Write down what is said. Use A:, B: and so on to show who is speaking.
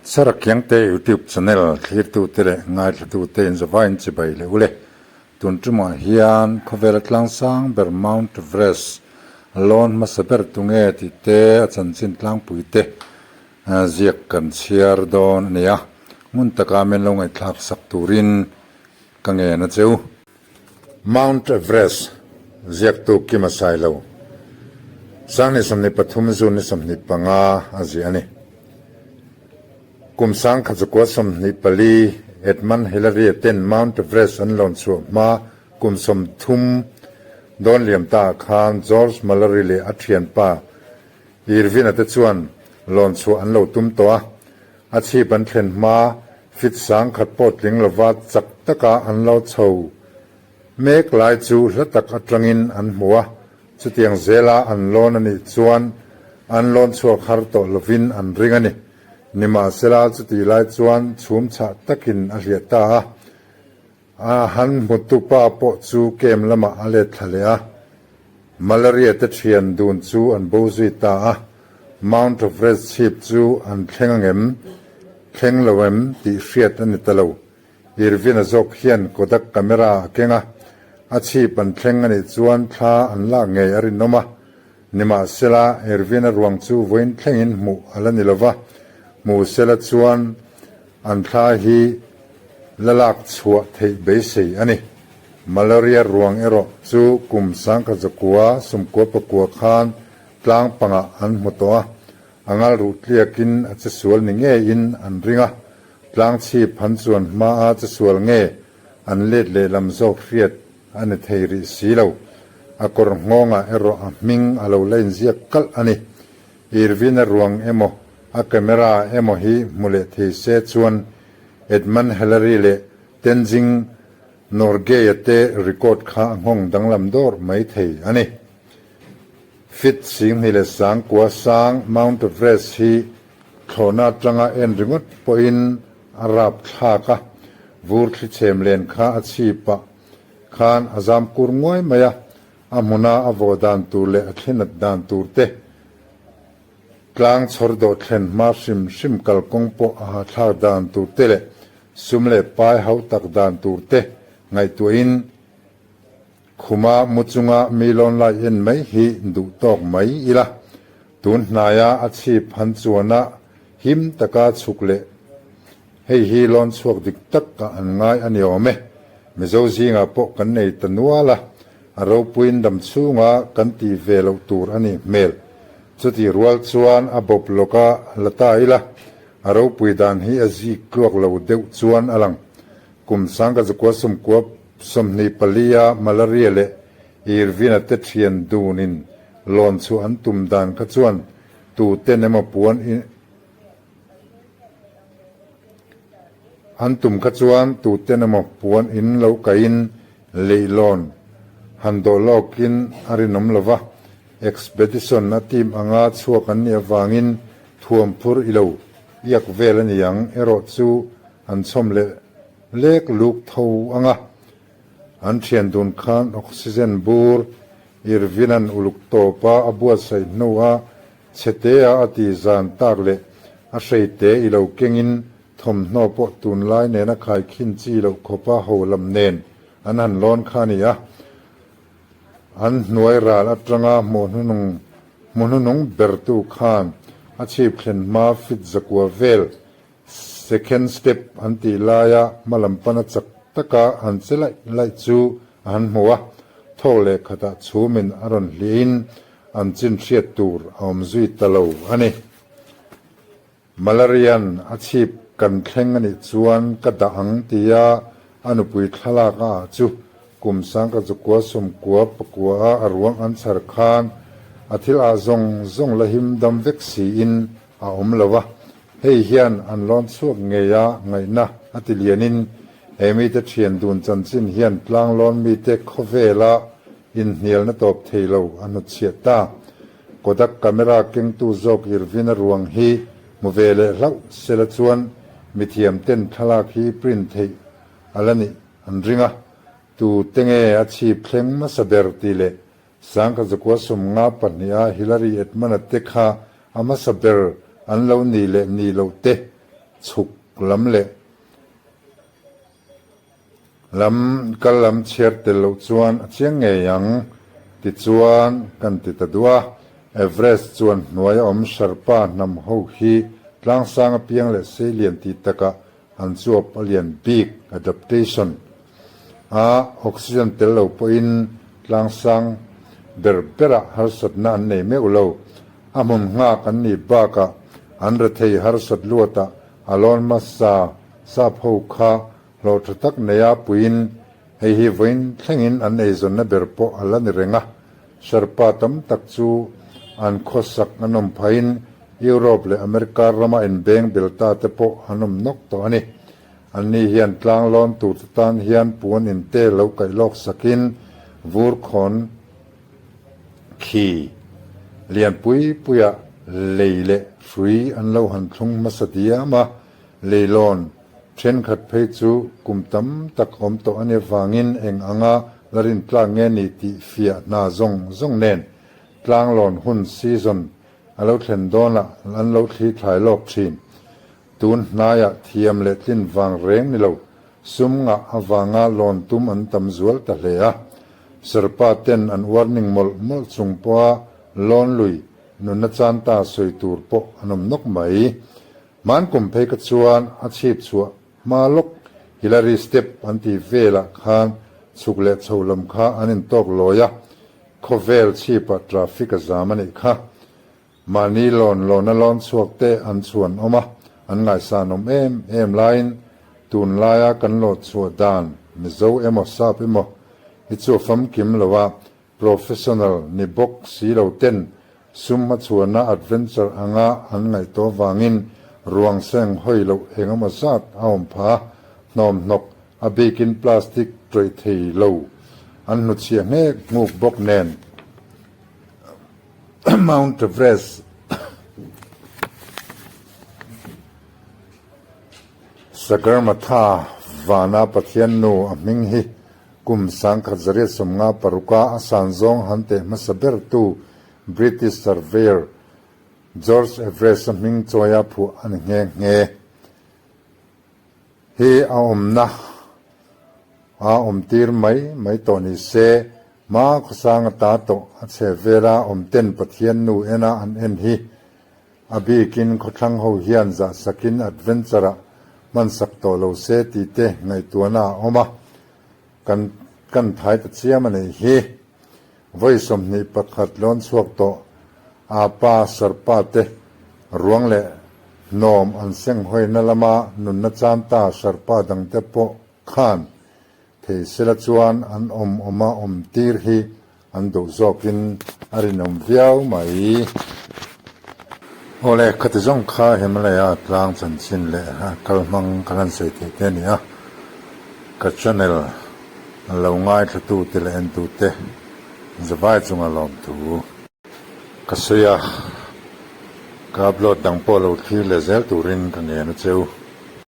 A: Sarakiangte YouTube channel thlirtute leh ngaithlatute inzawvain chibai leh ule. Tun tumah hian khawvela tlangsang ber Mount Everest lawn hmasa ber tunge tih te a chanchin tlangpui te ziak kan chhiar dawn a ni a, hmun taka min lo ngaihthlak sak turin ka ngen a cheu. Mount Everest ziaktu Kim a sai lo. Sangni 23 June ni 25 a ziah a ni. Kum sangkhat zakua 24 Edmund Hillary a ten Mount Everest an lawn chhuah hma kum 30 dawn liam ta ah khan George Mallory leh a thianpa Irvine-a te chuan lawn chhuah an lo tum tawh a. A chhip an thlen hma fit sangkhat pawh tling lova chak taka an lo chho mek lai chu hla tak atangin an hmu a, chutiang zela an lawn a nih chuan an lawn chhuak har tawh lovin an ring a ni. Nimahsela chutih lai chuan chhum chhah takin a hliah ta a. A han hmutupa pawh chu kem lamah a let thla leh a, Malaria te thian dun chu an bo zui ta a, Mount Everest chhip chu an thleng angem, thleng lo em tih hriat a ni ta lo. Irvin-a zawk hian Kodak camera a keng a, a chhip an thleng a nih chuan thla an lak ngei a rinawm a, nimahsela Irvin-a ruang chu vawiin thlengin hmuh a la ni lo va, hmu sela chuan An thla hi la lak chhuah theih beisei a ni. Malaria ruang erawh chu kum 19 94 khan tlang pangah an hmu tawh a, a ngal ruh tliakin a che sual ni ngeiin an ring a, tlang chhip han chuan hmaa che sual nge an let lehlam zawk hriat a ni thei rih si lo. A kawr nghawngah erawh a hming a lo la inziak kalh a ni. Irvin-a ruang emaw a camera emaw hi hmu leh thei se chuan Edmund Hillary leh Tenzing Norgay-a te record kha a nghawng danglam dawr mai thei a ni. Fit 10,009 sang Mount Everest hi thlawhna atanga en ringawt pawhin a rap thlak a, vur thli chhem len kha a chhipah khan a zam kur nguai mai a, a hmuna a vawh dan tur leh a thlinat dan tur te, Tlang chhawr dawh thlen hma hrim hrim kalkawng pawh a hahthlak dan tur te leh sum leh pai hau tak dan tur te ngaihtuahin khuma mu chunga mi lawn lai en mai hi duh tawk mai ila. Tun hnaia a chhip han chuana him taka chhuk leh hei hi lawn chhuak dik tak ah an ngai a ni awm e. Mizo zingah pawh kan nei ta nual a, A ropuiin dam chhunga kan tih ve loh tur a nih hmel. Chutih rual chuan a bawp lawka la ta ila, a ropui dan hi a zik tluak lo deuh chuan a lang. Kum 1994 a Malaria leh Irvin-a te thian dunin lawn chhuah an tum dan kha chuan tuten emaw puan An tum kha chuan tuten emaw puan in lo kaihin leihlawn han dawh lawkin a rinawm lo va, expedition a team anga chhuak an nih avangin thuam phur i lo iak vel a ni ang erawh chu an chhawm leh lek luk tho ang a. An thian dun khan oxygen bur Irvin-a'n uluk tawpa a buatsaih hnuah Chhetea a ti zan tak leh a hreite i lo kengin thawmhnaw pawh tunlai nena khaikhin chi loh khawpa ho lam nen an han lawn kha a ni a. An hnuai ral atanga hmuh hnunung bertu khan a chhip thlen hma fit zakua vel Second step an tih laia hmalam pana chak taka an che laih laih chu a han hmu a, thawk leh khatah chhumin a rawn hliahin an chin hriat tur a awm zui ta lo a ni. Malarian a chhip kan thleng a nih chuan ka dah ang tia a nupui thlalak a ah chu kum 1999 a a ruang an chhar khan a thil ah zawng zawng la him dam vek siin a awm lo a, hei hian an lawn chhuak ngei a ngaihna a ti lianin he mite thian dun chanchin hian tlanglawn mite khawvela inhnialna tawp thei lo a hnutchhiah ta. Kodak camera kengtu zawk Irvin-a ruang hi hmu ve leh hlauh sela chuan mithiam ten thlalak hi print theih a la nih an ring a, tu te nge a chhip thleng hmasa ber tih leh 1952 a Hillary Edmund-a te kha a hmasa ber an lo ni leh ni loh te. Chhuk lam leh lam kal lam chhiar tel loh chuan a chiang ngei ang. Tichuan, kan ti ta duh a, Everest chuan hnuaia awm Sherpa hnam ho hi tlangsang apiang leh seilian tih takah an chuap a lian bik, adaptation, a oxygen tel lo pawhin tlangsang ber berah harsatna an nei meuh lo. A hmun nghak an nih bakah an rethei harsat luatah a lawn hmasa sap ho kha hlawh tha tak neia puiin hei hi vawiin thlengin an eizawnna ber pawh a la ni reng a. Sherpa tam tak chu an khawsak an awm phahin Europe leh America rama inbeng bel ta te pawh an awm nawk tawh a ni. Anni hian tlang lawn tur te tan hian puan inte lo kaih lawk sakin vur khawn khi lian pui puiah lei leh hrui an lo han thlung hmasa diam a, leilawn thenkhat phei chu kum tam tak awm tawh a nih avangin eng anga la rintlak nge ni tih fiah hna zawng zawng nen tlanglawn hun season a lo thlen dawnah an lo thli thlai lawk thin. Tun hnaiah thiam leh tlin vang reng ni lo, sum ngah avanga lawn tum an tam zual ta hle a. Sherpa ten an warning mawlh mawlh chung pawha lawn lui nunna chan ta sawi tur pawh an awm nawk mai. Hman kum phei kha chuan a chhip chhuah hma lawk Hillary Step an tih velah khan chhuk leh chho lam kha an intawk lawi a, khawvel chhipah traffic a zam a nih kha. Mahni lawn lawna lawn chhuak te an chhuan awm a, an ngaihsan awm em em laiin tunlaia kan lawt chhuah dan Mizo emaw Sap emaw hi chu a famkim lo a, professional ni bawk si lo ten sum hmachhuana adventure anga an ngaihtuah vangin ruang seng hawi loh eng emaw zat a awm pha a, hnawmhnawk a bikin plastic tawih thei lo an hnuchhiah nghek nghuk bawk nen. Mount Everest Sagarmatha vana Pathian nu a hming hi kum 1956 a a san zawng han teh hmasa bertu British surveyor George Everest a hming chawia phuah a ni nghe nghe. Hi a awmna a awmtir mai mai tawh ni se, hma khawsang ata tawh a chhe vela awmten Pathian nu ena an en hi a bikin khawthlang ho hian zahsakin adventure ah hmansak tawh lo se tih te ngaihtuahna a awm a, kan kan thai ta chiam a neih hi. Vawi 21 lawn chhuak tawh a pa Sherpa te ruang leh hnawm an seng hawina lama nunna chan ta Sherpa dangte pawh khan thei sela chuan an awm awma awm tir hi an duh zawkin a rinawm viau mai. Awle, khati zawng kha Himalaya tlang chanchin leh a kal hmang kan han sawi theih te a ni a, ka channel lo ngaithlatute leh entute zavai chunga lawmthu ka sawi a, ka upload dang pawh lo thlir leh zel turin ka ngen a cheu.